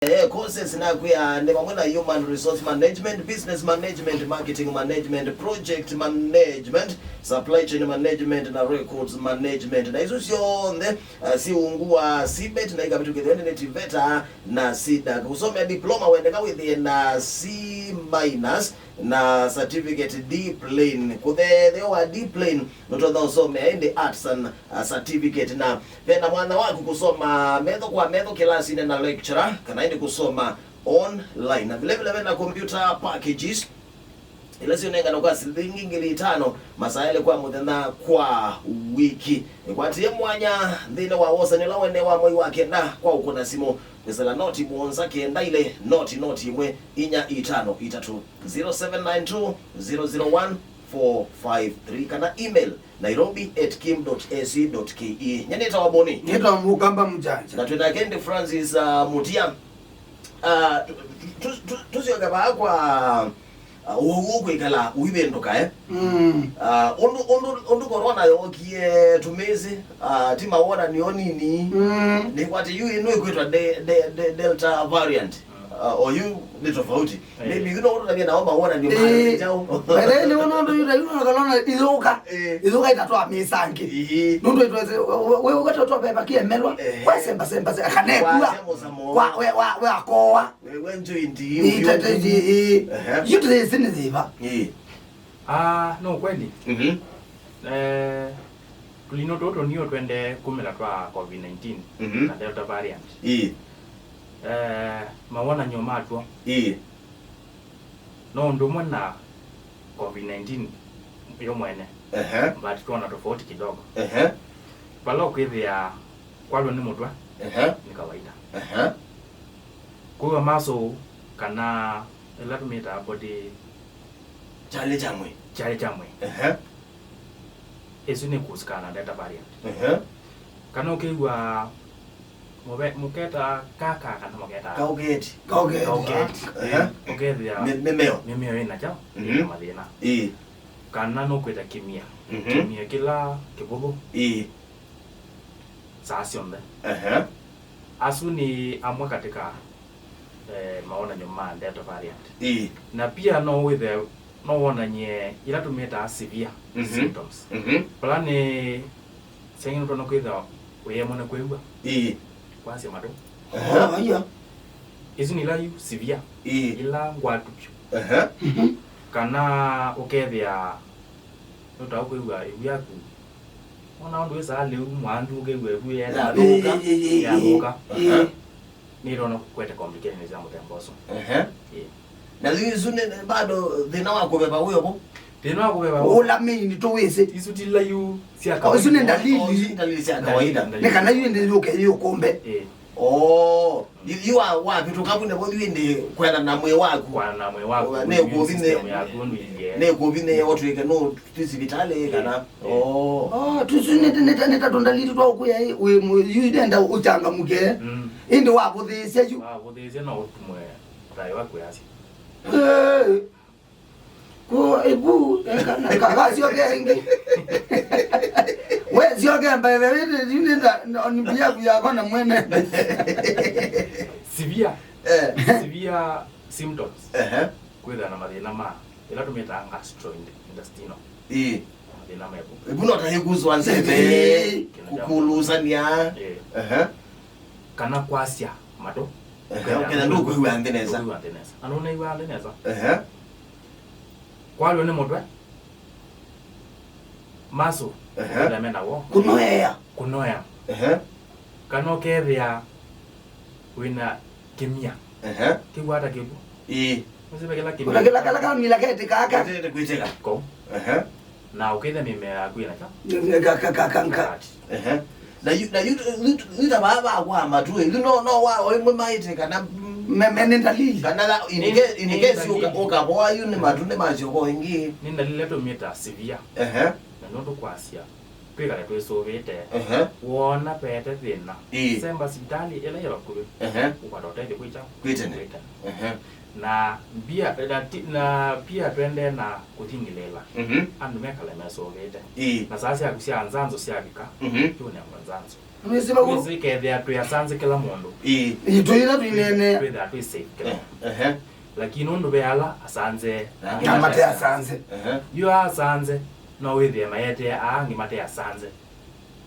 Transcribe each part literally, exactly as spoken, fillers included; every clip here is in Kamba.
Eh, courses nakwĩa nĩ vamwe na human resource management, business management, marketing management, project management, supply chain management na records management. Na isu syonthe, uh, si ungu wa C bet na ikavĩtũkĩthw'a nĩ TVETA na CDAC. Kũsomea diploma wendeka wĩthĩe na C minus na certificate D plain. Kũtheetheo wa D plain nũtonya ũsomea ĩndĩ arts and, uh, certificate, na vena mwanya waku kũsoma metho kwa metho kĩlasinĩ na lecturer, kana ĩndĩ kũsoma online. Na vile vile vena computer packages ila syonengana kwa silingi ngili itano masaa elĩ kwa mũthenya kwa wiki. Ĩkwatie mwanya nthĩnĩ wa wosani ũla wene wa mwei wa kenda kwa ũkũna simũ kwĩsĩla noti mũonza kenda ilĩ noti noti ĩmwe inya itano itatũ, zero seven nine two, zero zero one, four five three, kana email nairobi at kim dot ac dot ke. Nye nĩtawa Boni. Nĩtawa Mũkamba Mjanja. Na twĩna Kendi Francis, uh, Mutia. Uh, tu- tu- tu- tũsyoke vaa kwa, uh, ũwau ũkwĩkala ũivĩndũka, eh? Mm. Uh, ũndũ ũndũ ũndũ corona yookie tũmĩsĩ, uh, ti mawonanio nini. Mm. Nĩkwatĩ yu ĩno ĩkwĩtwa de, de, de, Delta variant. Uh, oyu nĩ tofauti. Eh. Maybe yu no ũtũtavye nao mawonanio ma Eh, njaũ. By the way, nĩ wona ũndũ yu na yu na corona ithũka. Eh. Ithũka itatwa mĩsangi. Ii. Nũndũ itwese we ũgatwa twa pepa kĩemelwa. Eh. Wasemba semba se kanekua. Wasya mũsamo. Kwa we wa we akoa. We we njo indi. Ii, tete, ii, ii. Ehe. Yu tũyĩsĩ nĩ thĩva. Ii. Ah, no kweli. Mhm. Eh, tũlino tũtũ nio twende kumĩla twa covid nineteen Mhm. na Delta variant. Ii. Eh, mawonany'o matw'o Ii. no ũndũ ũmwe na covid nineteen yo mwene, Ehe. but twona tofauti kidogo. Ehe. Vala ũkwĩthĩa kwalwa nĩ mũtwe Ehe. nĩ kawaida. Ehe. Kwĩwa muscle kana ĩla tũmĩtaa body Kyalĩ kya mwĩĩ. kyalĩ kya mwĩĩ. Ehe. Ĩsu nĩ kũsikana na Delta variant. Ehe. Kana ũkĩw'a mũve- mũketa kaka kana mũketa Kaũketi. Kaũketi. Kaũketi. Ehe. Ũkethĩa Mĩ- mĩmeo. mĩmeo ĩna kyaũ Mhm. ĩna mathĩna. Ii. Kana nũkwĩta kĩmia. Mhm. Kĩmia kĩla kĩvũthũ Ii. saa syonthe. Ehe. Asu nĩ amwe katika eh, mawonany'o ma Delta variant. Ii. Na pia no wĩthe no wonany'e ila tũmĩtaa severe Mhm. symptoms. Mhm. Vala nĩ seng'e nũtonya kwĩthĩwa wĩemwe nĩ kwĩw'a. Ii. Kwasya matũ. Ehe. Oh, iya. Isu nĩ ila yu severe. Ii. Ila ngwatu vyũ. Ehe. Mhm. Kana ũkethĩa nũtao kwĩw'a ĩvu yaku. Ona ũndũ wĩsaa lĩu mwandu ũkĩw'a ĩvu Yathũka. Ii, ii, ii, ii, ii. yathũka. Ii. Ehe. Nĩtonya kũkwete complications sya mũthemba ũsu. Ehe. Ĩĩ. Na yu isu nĩ bado thĩna wa kũveva wĩovo? Thĩna wa kũveva wĩovo. Ũla main tũwĩsĩ. Isu ti layu sya Oh, isu nĩ kawaida. Ndalili. Oh, isu nĩ ndalili sya kawaida. Ndalili. Nĩ kana yu ĩndĩ yũke yũkũmbe. Ĩĩ. Oh, yu yu wa wavĩtũka vu nĩvo yu ĩndĩ kwenda na mwĩĩ waku. Kwana na mwĩĩ waku, Nĩ kũthi nĩ system yaku ũndũ ilie. Nĩ kũthi nĩ ũtwĩke no ti sivitalĩ kana. Ĩĩ. Oh. Oh, tusu nĩ nĩ nĩ ta tũndalili twa ũkũya ĩ, wĩ mũ- yu nenda ũchangamũke. Mm. Ĩndĩ wavũthĩĩsya yu. Wavũthĩĩsya no ũtumwe thayũ waku yasya. Eh. Ku ibu, eh, kana kakasyoke ĩngĩ. We syoke mbae vevete yu nĩ nda on behalf yakwa na mwene. Severe. Eh. Severe symptoms. Ehe. Kwĩthĩa na mathĩna ma ĩla tũmĩtaa gastrointestinal. Ĩĩ. Mathĩna mevo. Ĩvu no ta ĩkuswa nzeve, Ĩĩ. Kũkũlusania. Ĩĩ. Ehe. Kana kwasya matũ. Ehe, ũkethĩa ndũkwĩw'a nthĩ nesa. Ndũkwĩw'a nthĩ nesa. Na nũnew'aa nthĩ nesa. Ehe. Kwalwa nĩ mũtwe. Maso. Ehe. Ũkethĩa mena wo. Kũnoea. Kũnoea. Ehe. Kana ũkethĩa wĩna kĩmia. Ehe. Kĩu ata kĩvu? Ĩĩ. Nĩsĩ ve kĩla kĩmia. Kuna kĩla kala kamila ketĩkaa ka. Ketĩte kwĩtĩka. Ko. Ehe. Na ũkĩthe mĩmea yaku ĩna kya? Ka- ka- ka- ka- ka- Ehe. Na yu na yu yu- yu ta vaa vakwa matu ĩ, yu no no wa o imwe maĩte kana mm, me me nĩ ndalili. Kana la in Nĩ- case in nĩ case uka- ndalili. Ukavoa yu nĩ matu nĩ masyo ko ingi. Nĩ ndalili tũmĩta severe. Ehe. Na nũndũ kwasya twĩkale twĩsũvĩte. Ehe. Woona vete thĩna, Ĩĩ. Semba sivitalĩ ĩla yĩ vakuvĩ. Ehe. Ũkwata ũtethyo kwĩ kyaũ? Kwĩ tene. Kwĩ tene. Ehe. Na mbia, na ti- na pia twendee na kũthingĩlĩĩla. Mhm. Andũ mekale mesũvĩte. Ĩĩ. Na saa syaku sya nzanzo syavika, Mhm. kĩũnengwa nzanzo. Nĩsĩ vau. Nĩsĩ kethĩa twĩ asanze kĩla mũndũ. Ĩĩ. Ĩĩ, twĩ ĩla twĩneenea. Twĩthĩa twĩ safe kĩla mũndũ. Ehe. Lakini nũndũ ve ala asanze, na angĩ mate asanze. Ehe. Yu asanze, no wĩthĩe mayetea aa angĩ mate asanze.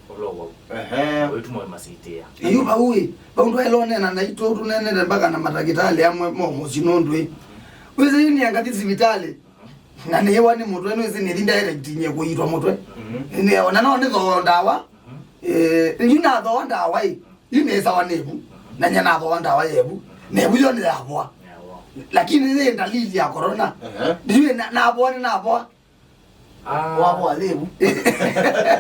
Ũloo wau. Ehe. Wĩtuma ũimasitĩa. Yu vau ĩ, vau ndwaĩla ũneena naitũ tũneenete mpaka na matakĩtalĩ amwe mo mũsyĩ nũndũ ĩ. Wĩsĩ yu nĩangathi sivitalĩ. Na nĩĩwa nĩ mũtwe, nĩwĩsĩ nĩthi direct nye kũitwa mũtwe. Mhm. Nĩ, ona no nĩthoo ndawa. Mhm. Eh, yu nathoo ndawa ĩ, yu nĩsawa nĩvu. Na nye nathoo ndawa yevu. Nevu yo nĩyavoa. Yavoa. Lakini yĩ ndalili ya corona. Ehe. Ndiwe na, navoa nĩnavoa. Ah. Wavoa nĩvu.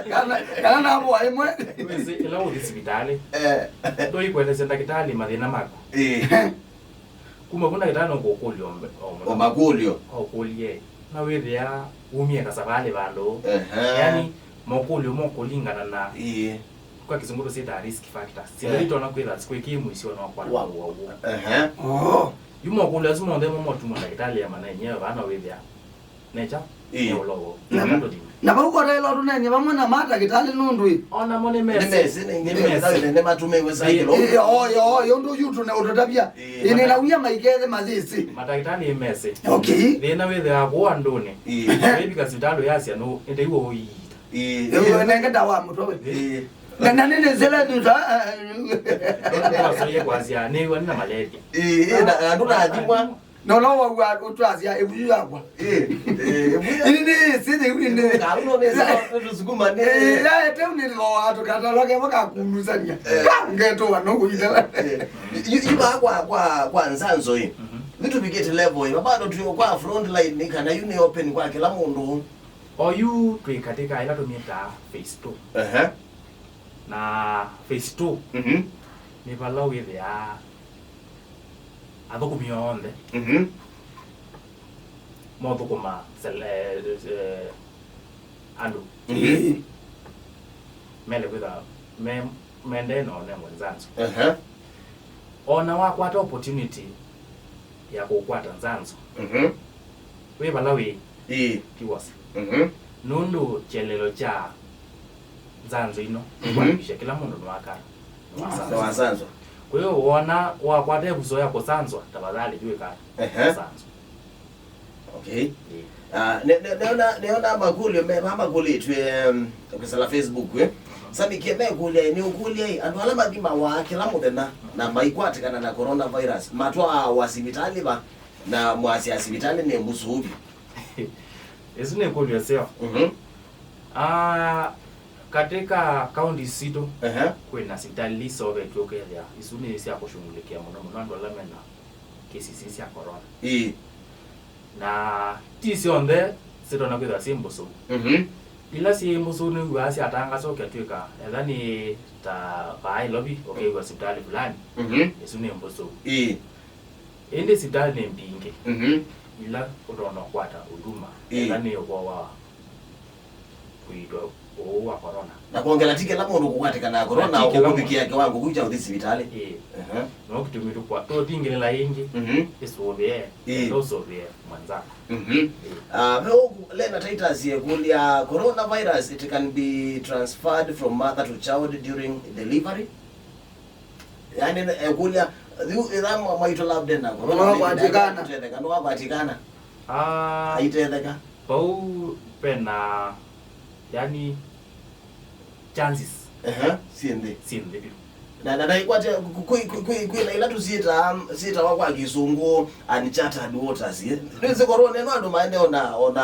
Kana, kana navoa ĩmwe. Wĩsĩ, ĩla ũthi sivitalĩ. Eh. Ndũikwelesya ndakĩtalĩ mathĩna maku. Eh. Kuma vu ndakĩtalĩ nũkũkũlya o mbe-, o mũno. O makũlyo. Okũlye. Na wĩthĩa umie kasavalĩ vandũ. Ehe. Yani, mokũlyo mokũlingana na. Ĩĩ. Kwa kĩsũngũ tũsyĩtaa risk factors. Syĩndũ ila itonya kwĩtha sikwĩkĩe mũisyo no kwa. Wa. Wa. Ehe. Oh. Yu mokũlyo asu monthe mo motuma ndakĩtalĩ amanya enyewe vana wĩthĩa. Nature, ĩĩ, nĩ ũloo woo. Na, mhm, na vau kotaĩla ũtũneenye vamwe na matakĩtalĩ nũndũ ĩ. Ona mo nĩ mesi. Nĩ mesi, nĩ, nĩ mesi. Nĩ matũmĩwe cycle. Ĩĩ, ĩĩ, ĩĩ, ũndũ yu tũne ũtũtavya. Ĩĩ, ĩĩ, nĩ na wia maikethe mathĩsĩ. Matakĩtalĩ nĩ mesi. Okay. Thĩna wĩthĩawa kũu andũnĩ. Ĩĩ. Wĩvika sivitalĩ yasya nũ, ĩndĩ iwe ũiita. Ĩĩ. Ĩĩ, nenge ndawa mũtwe we. Ĩĩ. Na, na nĩ nĩ zile nduta. Ndio wasoye kwasya, nĩ wani na malaria. Ĩĩ, ĩĩ, na, na ndũnathimwa. Na ũla waw'a ũtwasya ĩvuyu yakwa. Ĩĩ, ĩĩ, ĩvuyu. Ini nĩ ĩsĩ nĩ ini. Karuno nĩ sema tusukuma nĩ. Ĩĩ, ya ete ni lo watu kataloke wakakulusania. Eh. Ngeto wano kuitela. Eh. Yu, yu ba kwa, kwa, kwa Nzanzo ĩ. Mhm. Nĩtũvikĩte level ĩ. Bado tu kwa front line ni kana yu nĩ open kwa kila mũndũ. Oyu twĩ katika ila tũmĩtaa phase two. Ehe. Na phase two, mhm, nĩ vala wĩthĩaa athũkũmi onthe, mhm, mothũkũma sel-, eh, eh, andũ, mhm, mele kwĩtha me, mendee na ũnengwe nzanzo. Ehe. Ona wakwata opportunity ya kũkwata nzanzo, mhm, wĩ vala wĩ, ĩĩ, ti wose. Mhm. Nũndũ kyelelo kya nzanzo ino, mhm, nĩ kwakikisha kĩla mũndũ nĩwakana. Nĩwasanzwa. Nĩwasanzwa. Kwa hiyo wona wakwata ĩvuso ya kũsanzwa, tafadhali twĩka, ehe, sanzwa. Okay. Ĩĩ. Ah, ne-, ne-, neona, neona makũlyo me, ma makũlĩtw'e, em, kwĩsala Facebook, eh. Samikie mekũlya, nĩ ũkũlya, andũ ala mathimawa kĩla mũthenya na maikwatĩkana na coronavirus, matwawa sivitalĩ va? Na mwasya sivitalĩ nĩ mbusũvyu. Ĩsu nĩ ĩkũlyo ĩseo. Mhm. Ah, katika kaunti sitũ, ehe, kwĩna sivitalĩ isovetw'e ũkethĩa isu nĩ sya kũshughulikia mũno mũno andũ ala mena cases cia corona. Ĩĩ. Na ti syonthe sitonya kwĩthwa syĩ mbũsũu. Mhm. Ila syĩ mbũsũu nĩw'aa syatangaswa ũkatw'ĩka etha nĩ ta vaa Nairobi ũkew'a sivitalĩ fulani, mhm, ĩsu nĩ mbũsũu. Ĩĩ. Ĩndĩ sivitalĩ nĩ mbingĩ, mhm, ila ũtonya kũkwata huduma, ĩĩ, ethĩwa nĩ ũvoo wa kũitwa ũũ wa corona. Na kwongela ti kĩla mũndũ kũkwatĩkana na corona ũkũvikĩa kĩwango kĩu kya ũthi sivitalĩ. Ĩĩ. Ehe. No kĩtumi tũkwa-, tũthingĩlĩla ĩngĩ, mhm, ĩsũvĩe, ĩĩ, enda ũsũvĩe mwenzako. Mhm. Ĩĩ. Ah, ve ũku, Lena Titus ekũlya, coronavirus, it can be transferred from mother to child during delivery? Yani, ekũlya, yu, ĩla mwa-, mwaitũ labda na corona, nĩwakwatĩkana? Aitetheka, nĩwakwatĩkana? Ah, aitetheka. Vau vena, yani, chances. Ehe, syĩ nthĩ. Syĩ nthĩ vyũ. Na, na, na ikwatya, kwĩ, kwĩ, kwĩ, kwĩ, kwĩ na ila tũsyĩtaa, syĩtawa kwa kĩsũngũ uncharted waters, eh? Nĩwĩsĩ corona ĩno andũ maende ona, ona,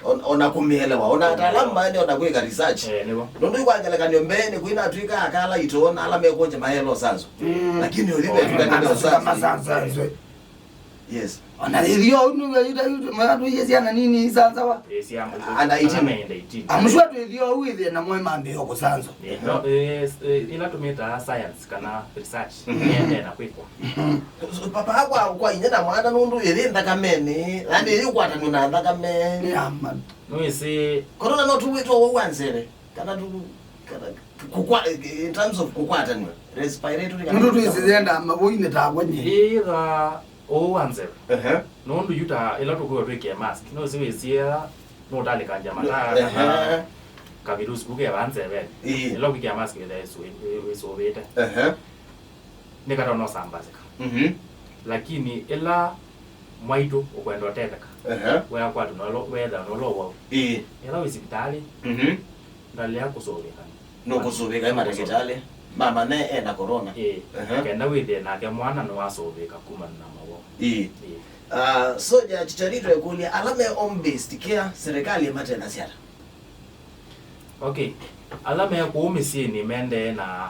on-, ona kũmĩelewa, ona ataalamu maende ona kwĩka research. Eh, nĩvo. Nũndũ kwa ngelekany'o mbeenĩ kwĩnatw'ĩka akala itoona ala mekwonje maelo sanzo. Mm. Lakini ũthi, oh, metw'ĩka nĩ andũ mesanzwe. Masanzwe. Yes. Ona ĩthio ũu nĩw'o ita-, ita-, mwana twĩie syana nini isanzawa. Eh, sia-, under eighteen. Under eighteen. I'm sure twĩthio ũu ĩthĩe na mwe mambĩĩo kũsanzwa. Eh, no, eh, eh, ila tũmĩtaa science kana research, mhm, nĩendee na kwĩkwa. So, papa kwa, kwa inya na mwana nũndũ ĩyĩ nthakamenĩ, yani ĩyĩ ũkwatanio na nthakame. Yeah, man. Nĩwĩsĩ. Corona no tũwĩtwa wau wa nzeve, kana tu, kana kũkwa-, in terms of kũkwatanio, respiratory kana. Nũndũ twĩsĩ yenda mavoinĩ takwa nye. Ĩtha ũũ wa nzeve. Ehe. Nũndũ yu ta ĩla tũkwĩwa twĩkĩe mask, nũsĩ wĩsiĩa nũtalĩkangya mataa, ehe, kana Kavirusi kuu ke vaa nzeveni. Ĩĩ. Ĩla ũkĩkĩa mask wĩthĩa wĩsũvĩte. Ehe. Nĩkatonya ũsambasĩka. Mhm. Lakini ĩla mwaitũ ũkwenda ũtetheka, ehe, weakwatwa nolo, weethĩa nolo wau. Ĩĩ. Ĩla wĩ sivitalĩ, mhm, ndalea kũsũvĩka. Nũkũsũvĩka ĩ matakĩtalĩ mamanye ena corona. Ĩĩ. Ehe. Kenda wĩthĩe nake mwana nĩwasũvĩka kumana na mawau. Ĩĩ. Ĩĩ. Ah, Soja Chicharito ekũlya, ala me home based care, serikali ĩmatethasya ata? Okay. Ala me kũu mĩsyĩnĩ mendee na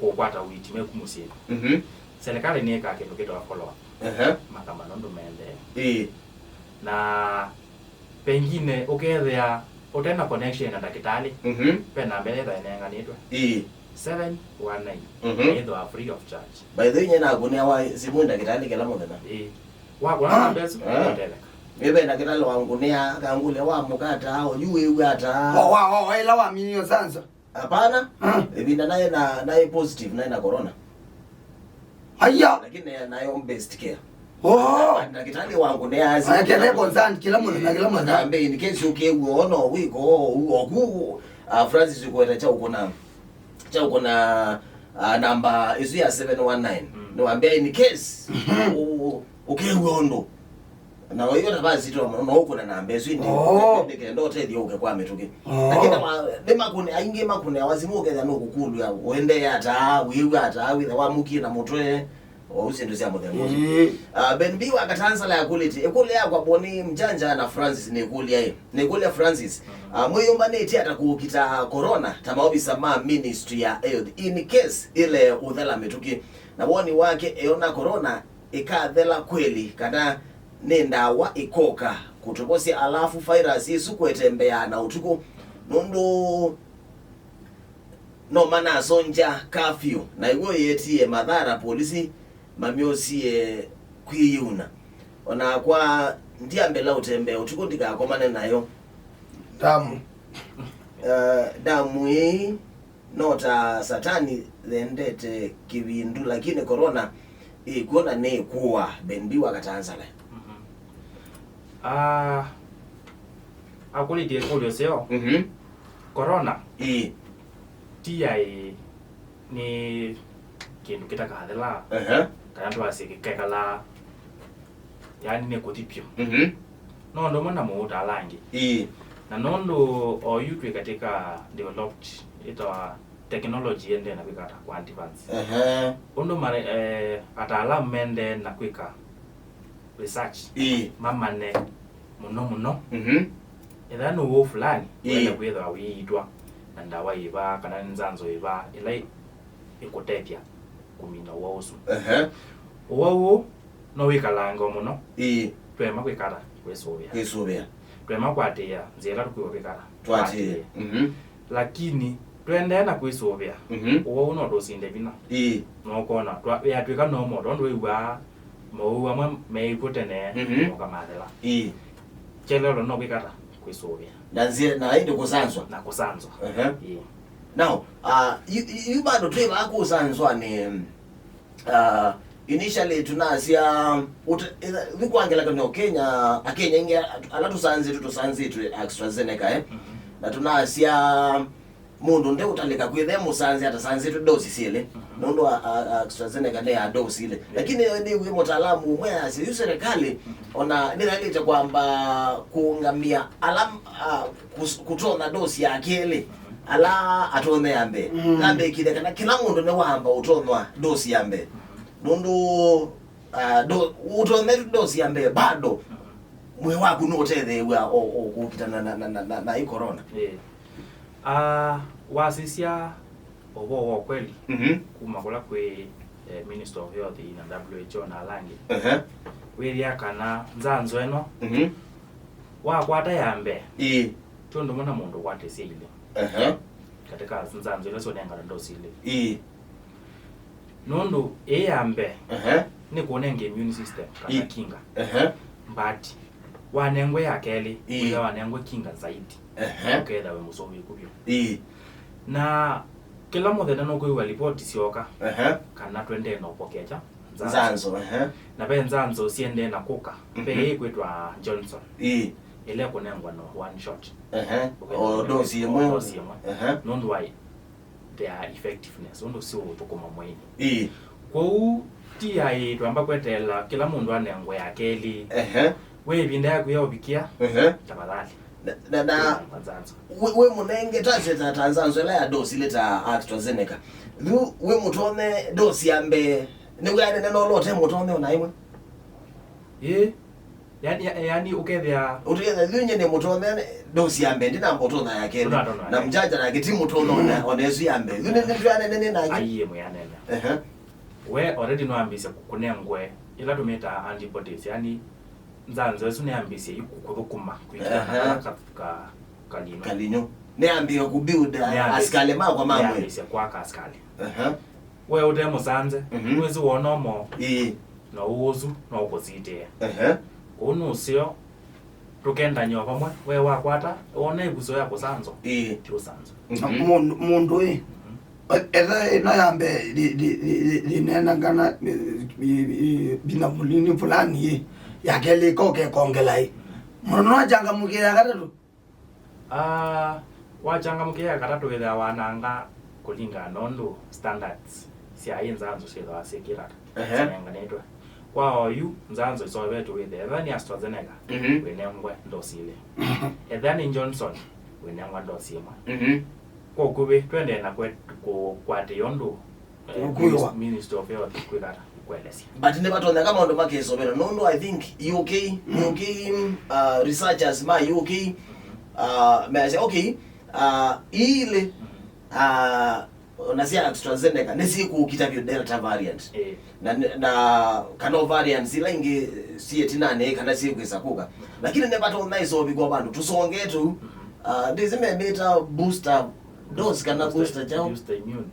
kũkwata ũiiti me ku mũsyĩnĩ. Mhm. Serikali nĩĩkaa kĩndũ kĩtawa follow up. Ehe. Makamanya ũndũ mendee. Ĩĩ. Na pengine ũkethĩa ũte na connection na ndakĩtalĩ, mhm, ve namba ĩla ĩthaĩ nenganĩtwe. Ĩĩ. Seven one nine. Mhm. Ĩthĩwa free of charge. By the way, nye nakũnĩawa simũ ndakĩtalĩ kĩla mũthenya. Ĩĩ. Wakũna namba ĩsu, ah, ũtetheka. Nĩve ndakĩtalĩ wangũnĩa, kangũlya wa mũkata, oyu wĩw'a ata? Wa, wa, wa, wa, ĩla waminie ũsanzwa. Hapana. Ah. Ĩvinda naĩ na, naĩ positive, naĩ na corona. Aya. Lakini naĩ, naĩ home based care. Oh. Ndakĩtalĩ wangũnĩa asi. Aya, kĩla concern, kĩla mũthenya, kĩla mũthenya. Akambe, in case ũkĩw'a, ona wĩko, oku, ah, Francis ũkweta kya ũkũna, kya ũkũna, ah, namba ĩsu ya seven one nine. Mm. Nĩwambia, in case, mhm, ũ-, ũ-, ũkĩw'a ũndũ. Na oyo navasitwa mũno, no ũkũna namba ĩsu ĩndĩ. Oh. Nĩ kenda ũtethyo ũke kwa mĩtũkĩ. Oh. Lakini ma-, nĩ makũne, aingĩ makũneawa simũ ũkethĩa nũkũkũlw'a, ũendee ata, wĩw'a ata, wĩthe wamũkie na mũtwe, ou syĩndũ sya mũthemba ũsu. Ĩĩ. Ah, Ben B wa Katansala ya Quality, ĩkũlyo yakwa Boni Mjanja na Francis nĩkũlya ĩ. Nĩkũlya Francis, mhm, ah, mwĩyũmbanĩtye ata kũkita corona ta maovisa ma Ministry ya Health in case ĩle ũthela mĩtũkĩ? Na woni wake eona corona ĩkathela kweli, kana nĩ ndawa ĩkoka kũtũvosya, alafu virus ĩsu kwetembeaa na ũtukũ, nũndũ no manasongya curfew, na ĩw'o yeetie mathara, polisi mamyosie kwĩyĩuna. O nakwa ndyambĩla ũtembea ũtukũ ndikakomane nayo. Ndamu. Eh, ndamu ĩĩ no ta Satani yendete kĩvindu, lakini corona ĩkw'o na nĩĩkũaa. Ben B wa Katansala. Mhm. Ah, akũlĩtye ĩkũlyo seo. Mhm. Corona, ĩĩ, ti yaĩ nĩ kĩndũ kĩtakathela, ehe, kana twasye kĩkekalaa. Yaani nĩ kũthi vyũ. Mhm. No ũndũ ũmwe na mũuta ala angĩ. Ĩĩ. Na nũndũ oyu twĩ katika developed, ĩtawa technology ĩendee na kwĩka ata kwa advance. Ehe. Ũndũ ma-, eh, ataalamu mendee na kwĩka research, ĩĩ, mamanye mũno mũno. Mhm. Ethĩwa nĩ ũwau fulani, ĩĩ, wenda kwĩthĩwa wĩitwa na ndawa ĩva, kana nĩ nzanzo ĩva, ĩla ĩ-, ĩkũtethya kũmina ũwau ũsu. Ehe. Ũwau ũũ no wĩkalanga o mũno. Ĩĩ. Twaema kwĩka ata? Kwĩsũvĩa. Kwĩsũvĩa. Twaema kũatĩĩa nzĩa ĩla tũkwĩwa kwĩka ata? Tũatĩĩe. Tũatĩĩe. Mhm. Lakini tũendee na kwĩsũvĩa, mhm, ũwau no tũsinde vinya. Ĩĩ. No ũkona, twa-, yatw'ĩka normal, tondũ wĩw'aa mawau amwe meĩkw'o tene, mhm, moka mathela. Ĩĩ. Kyelelo no kwĩka ata? Kwĩsũvĩa. Na nzĩa, na ĩndĩ kũsanzwa. Na kũsanzwa. Ehe. Ĩĩ. Now, uh, yu, yu, yu bado twĩ vaa kũsanzwa nĩ, uh, initially tunasya, ut-, itha-, yu kwa ngelekany'o Kenya, Akenya aingĩ ala tũsanzĩtwe, tũsanzĩtwe AstraZeneca, eh? Mhm. Na tunasya mũndũ ndeũtalĩka kwĩthĩa mũsanzĩ atasanzĩtwe dosi syĩlĩ, mhm, nũndũ a, a, a AstraZeneca nĩ ya dosi ilĩ. Yeah. Lakini nĩw'ĩ mũtaalamu ũmwe asya yu serikali, mhm, ona nĩyaĩlĩte kwamba kũũngamĩa ala, a, kũs-, kũtonya dosi ya kelĩ, mhm, ala atonya ya mbee. Mm. Nambĩkĩle kana kĩla mũndũ nĩwamba ũtonywa dosi ya mbee. Mhm. Nũndũ, a, do-, ũtonyetwe dosi ya mbee bado, mhm, mwĩĩ waku nũũtetheew'a o, o kũkitana na, na, na, na, na ĩ corona. Yeah. Ah, wasisya ũvoo wa ũkweli, mhm, kuma kũla kwĩ, eh, Minister of Health na W H O na ala angĩ, ehe, wĩthĩa kana nzanzo ĩno, mhm, wakwata ya mbee, ĩĩ, ti ũndũ ũmwe na mũndũ ũkwatĩsye ilĩ. Ehe. Katika nzanzo ila syonengana ndosi ilĩ. Ĩĩ. Nũndũ ĩĩ ya mbee, ehe, nĩ kũnenga immune system kana, ĩĩ, kinga. Ehe. But wanengwe ya kelĩ, ĩĩ, wĩthĩa wanengwe kinga zaidi. Ehe. Ũkethĩa wĩ mũsũvĩku vyũ. Ĩĩ. Na kĩla mũthenya nũkwĩw'a ripoti syoka, ehe, kana twendee na ũpokea kya nzanzo. Nzanzo, ehe. Na ve nzanzo siendee na kũka. Mhm. Ve ĩĩ kwĩtwa Johnson. Ĩĩ. ĩla ĩkũnengwa no one shot. Ehe. Ũkethĩa o dosi ĩmwe. Dosi ĩmwe. Ehe. Nũndũ wa their effectiveness, ũndũ siũthũkũma mwĩĩnĩ. Ĩĩ. Kwoou ti aĩ twamba kweteela kĩla mũndũ anengwe ya kelĩ. Ehe. We ĩvinda yaku ya ũvikia, ehe, tafadhali. Na, na, na, nzanzo. We, we mũnenge tasye ta, ta nzanzo ĩla ya dosi ilĩ ta AstraZeneca. Yu we mũtonye dosi ya mbee, nĩwĩanene na ũla ũte mũtonye ona ĩmwe? Ĩĩ. Yani, ya- yani ũkethĩa ũtĩkethya yu nye nĩ mũtonye dosi ya mbee, ndinamba ũtonya ya kelĩ. Ũnatonya na ya mjanja nake ti mũtonye ona, ona ĩsu ya mbee. Yu nĩ, nĩ twĩanene nĩ nake. Aiye mwĩanene. Ehe. We already nĩwambĩĩsye kũnengwe ila tũmĩtaa antibodies, yani nzanzo ĩsu nĩyambĩĩsye yu kũthũkũma kwĩkĩla, ehe, kala ka, ka, kalinũ. Kalinũ. Nĩyambĩĩe kũbuild, nĩyambĩĩsye asikalĩ makwa ma mwĩĩ. Nĩyambĩĩsye kwaka asikalĩ. Ehe. We ũte mũsanze, mhm, wĩsĩ wona ũmo, ĩĩ, na ũũsu no ũkũsitĩe. Ehe. Kũu nũseo, tũkendany'a o vamwe, we wakwata, wona ĩvuso ya kũsanzwa, ĩĩ, ti ũsanzwa. Mhm. Mũndũ, mũndũ ĩ, mhm, etha ĩno ya mbee, ĩ- ĩ- ĩ- ĩ- ĩnenangana, ĩ- ĩ- ĩ- vinya mũnini fulani ĩ, ya kelĩ ĩkoka ĩkongela ĩ. Mũndũ no achangamũkĩe ya katatũ? Ah, wachangamũkĩa ya katatũ wĩthĩawa wananga kũlingana na ũndũ standards sya ĩ nzanzo syĩthĩawa syĩkĩtata, ehe, syanenganĩtwe. Kwa oyu, nzanzo iseũvĩtw'e wĩthĩe, ethĩwa nĩ AstraZeneca, mhm, wĩnengwe ndosi ilĩ. Ethĩwa nĩ Johnson, wĩnengwa ndosi ĩmwe. Mhm. Kwa ũkuvĩ, twendee na kwe- kũkwatĩĩa ũndũ Eh, ũkwĩwa. Minis- Ministry of Health kwĩkata kũelesya. But nĩvatonyeka maũndũ makĩsovela, nũndũ I think U K, mm, U K, uh, researchers ma U K, uh, measya, okay, uh, ii ilĩ, uh, na sya AstraZeneca nĩsyĩkũkita vyũ Delta variant. Eh. Na, na kana variants ila ingĩ syĩ ĩtinanĩ kana syĩkwĩsa kũka. Lakini nĩvatonya ĩsovĩkwa vandũ tũsonge tũu. Uh, ndĩsĩ memĩta booster dose kana booster kyaũ. Booster immune.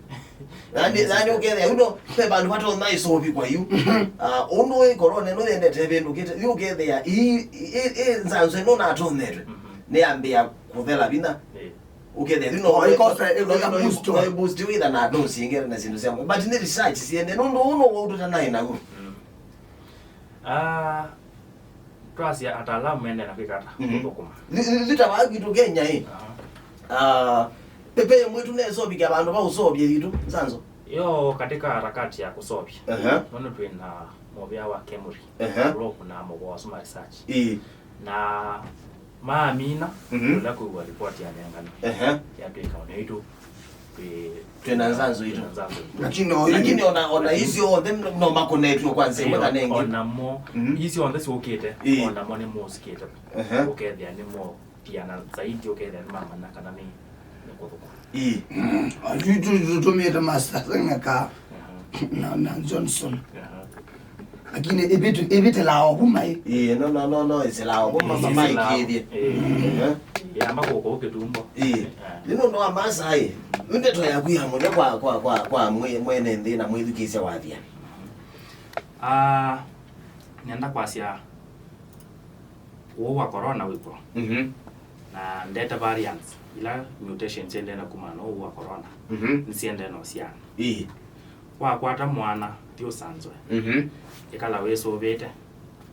Yani, yani ũkethĩa, you know, ve vandũ vatonya ĩsũvikwa yu. Ah, ũndũ ĩ corona ĩno yendete ĩvĩndũkĩte, yu ũkethĩa ĩ, ĩ, ĩ, ĩ nzanzo ĩno natonyetwe, mhm, nĩyambĩa kũthela vinya. Eh. Ũkethĩa yu no, oh, ĩkosa, ĩkosa no, boost. No boost wĩtha na dose ĩngĩ na syĩndũ sya mwĩĩ. But nĩ research siende, nũndũ ũũ no wau tũtanaĩ naw'o. Mm. Ah, twasya ataalamu mendee na kwĩka ata, mhm, kũthũkũma. Thi- thi- thita vaa kwitũ Kenya ĩ. Aha. Ah, pepe mwĩtu nesovĩkya vandũ va ũsovya yitũ nzanzo. Yo katika harakati ya kũsovya. Aha. Nono twĩ na mũvĩa wa Kemuri. Aha. Ũla ũkũnaa mũvoo asu ma research. Ĩĩ. Na maamina, mhm, ũla kwĩw'a ripoti ya nengano. Aha. Yatwĩka ona itũ twĩ- twĩ na nzanzo itũ. Twĩ na nzanzo itũ. Lakini o- lakini ona, ona icio onthe no makonetwe kwa nzĩa ĩmwe kana ĩngĩ. Onamo, mhm, icio onthe syũkĩte, ĩĩ, onamo nĩ mũsikĩte. Ehe. Ũkethĩa nĩ mo pia na zaidi, ũkethĩa nĩ mamanya kana nĩ, nĩ kũthũka. Ĩĩ. Mm, tũtũmĩte Master Seng'eka, aha, na, na Johnson. Aha. Lakini ĩvĩtĩlaa o kuma ĩ. Ĩĩ, no, no, no, no, ĩsĩlaa o kuma. Ĩĩ, mama ĩsĩlaa. Maikĩthie. Ĩĩ. Ehe. Yamba kũkũ kĩtumbo. Ĩĩ. Ah. Nĩ nũndũ wa Maasai, ndeto yaku ya mũthya kwa, kwa, kwa, kwa mwĩ- mwene nthĩ na mwĩthukĩĩsya wathia. Ah, nenda kwasya ũũ wa corona wĩkw'o. Mhm. Na Delta variants, ila mutations syendee na kumana na ũũ wa corona, mhm, nĩsyendee na ũsiana. Ĩĩ. Wakwata mwana, thi ũsanzwe. Mhm. Ĩkala wĩsũvĩte.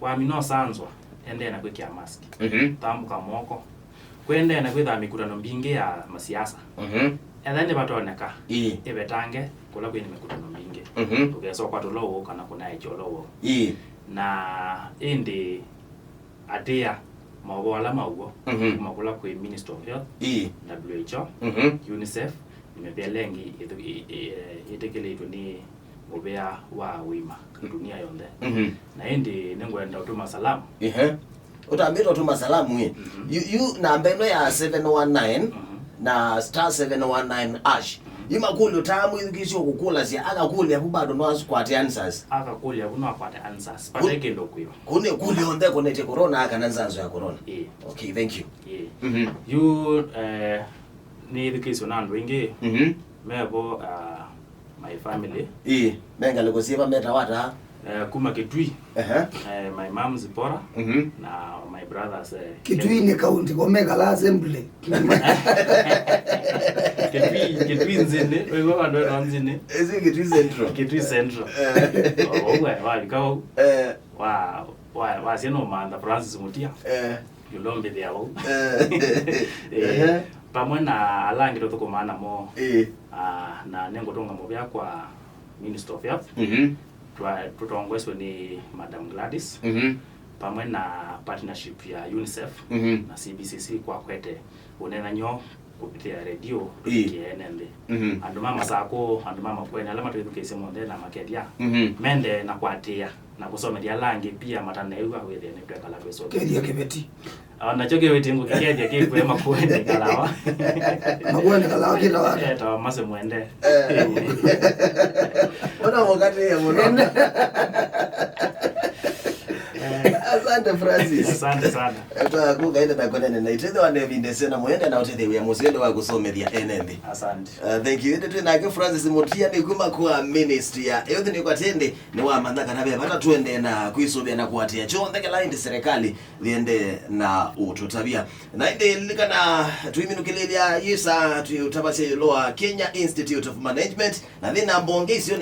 Wamina ũsanzwa, endee na kwĩkĩa mask. Mhm. Thambũka moko. Kwendee na kwĩthaa mĩkutano mbingĩ ya masiasa. Mhm. Ethĩwa nĩvatoneka, ĩĩ, ĩvetange kũla kwĩ na mĩkutano mbingĩ. Mhm. Ndũkesa ũkwata ũla ũũ kana kũnaĩkya ũla ũũ. Ĩĩ. Na ĩndĩ atĩa maũvoo ala maw'o, mhm, kuma kũla kwĩ Ministry of Health, ĩĩ, W H O, mhm, UNICEF, na mĩvĩa ĩla ĩngĩ ĩtũ- ĩ- ĩ- ĩtĩkĩlĩtwe nĩ mũvĩa wa ũima ndunia yonthe. Mhm. Na ĩndĩ nĩngwenda ũtũma salamu. Ehe. Ũtambĩte ũtũma salamu ĩ. Mhm. Yu, yu namba ĩno ya seven one nine, mhm, na star seven one nine hash. Mhm. Yu makũlyo ta mwĩthukĩĩsye ũkũkũlasya, akakũlya vu bado no akwate answers. Akakũlya vu no akwate answers. Kũ- Pate kĩndũ kwĩwa. Kũu nĩ kũlyo onthe konetye corona kana nzanzo ya corona. Ĩĩ. Okay, thank you. Ĩĩ. Mhm. Yu, eh, nĩthukĩĩsyo na andũ aingĩ. Mhm. Mevo, ah, my family. Ĩĩ, me ngalĩko syĩva metawa ata? Eh, kuma Kitui. Ehe. Eh, my mom Zipora, mhm, na my brothers, eh, Kitui nĩ kaunti, ko mekala assembly. Kitui, Kitui nzini, wĩw'a vandũ ena nzini. Ĩsu Kitui Central. Kitui Central. Eh. Ũu, eh, walika ũu. Eh. Wa, wa, wasya no Mantha Francis Mutia. Eh. Ĩũlũ mbĩthĩa vau. Eh, Eh, ehe. Pamwe na ala angĩ tũthũkũmaa namo. Eh. Ah, na nĩngũtũnga mũvea kwa Ministry of Health. Mhm. Twa- tũtongoeswe nĩ Madam Gladys. Mhm. Pamwe na partnership ya UNICEF Mhm. na C B C C kwa kwete ũneenany'o kũvĩtĩa redio Ĩĩ. Tũikĩe ene nthĩ. Mhm. Andũ ma Masakũ, andũ ma Makueni, ala matwĩthukĩĩsye monthe na makethya Mhm. mende na kũatĩĩa na kũsomethya ala angĩ pia mataneew'a wĩthĩe nĩtwekala twĩsomethya. Kethya kĩveti. O nakyo kĩveti ngũkĩkethya kĩkw'e Makueni kalawa. Makueni kalawa kĩla wata. Etawa Mase Mwende. Eh. Ona mũkatĩe mũno. Asante, Francis. Asante sana. Twaku kaende na konene na itwĩthĩwa na ĩvinda ĩseo na mũende na ũtethya wĩa mũseo nĩ wa kũsomethya ene nthĩ. Asante. Uh, thank you. Ĩndĩ twĩ nake Francis Mutia nĩ kuma kwa ministry ya youth, nĩ kwa tende nĩ wamantha kana ve vata tuende na kwĩsũvĩa na kũatĩĩa kyonthe kĩla ĩndĩ serikali thiende na ũtũtavya. Na ĩndĩ lilikana tũiminũkĩlĩlya yĩsa twĩũtavasya ĩũlũ wa Kenya Institute of Management na thĩna mbonge isio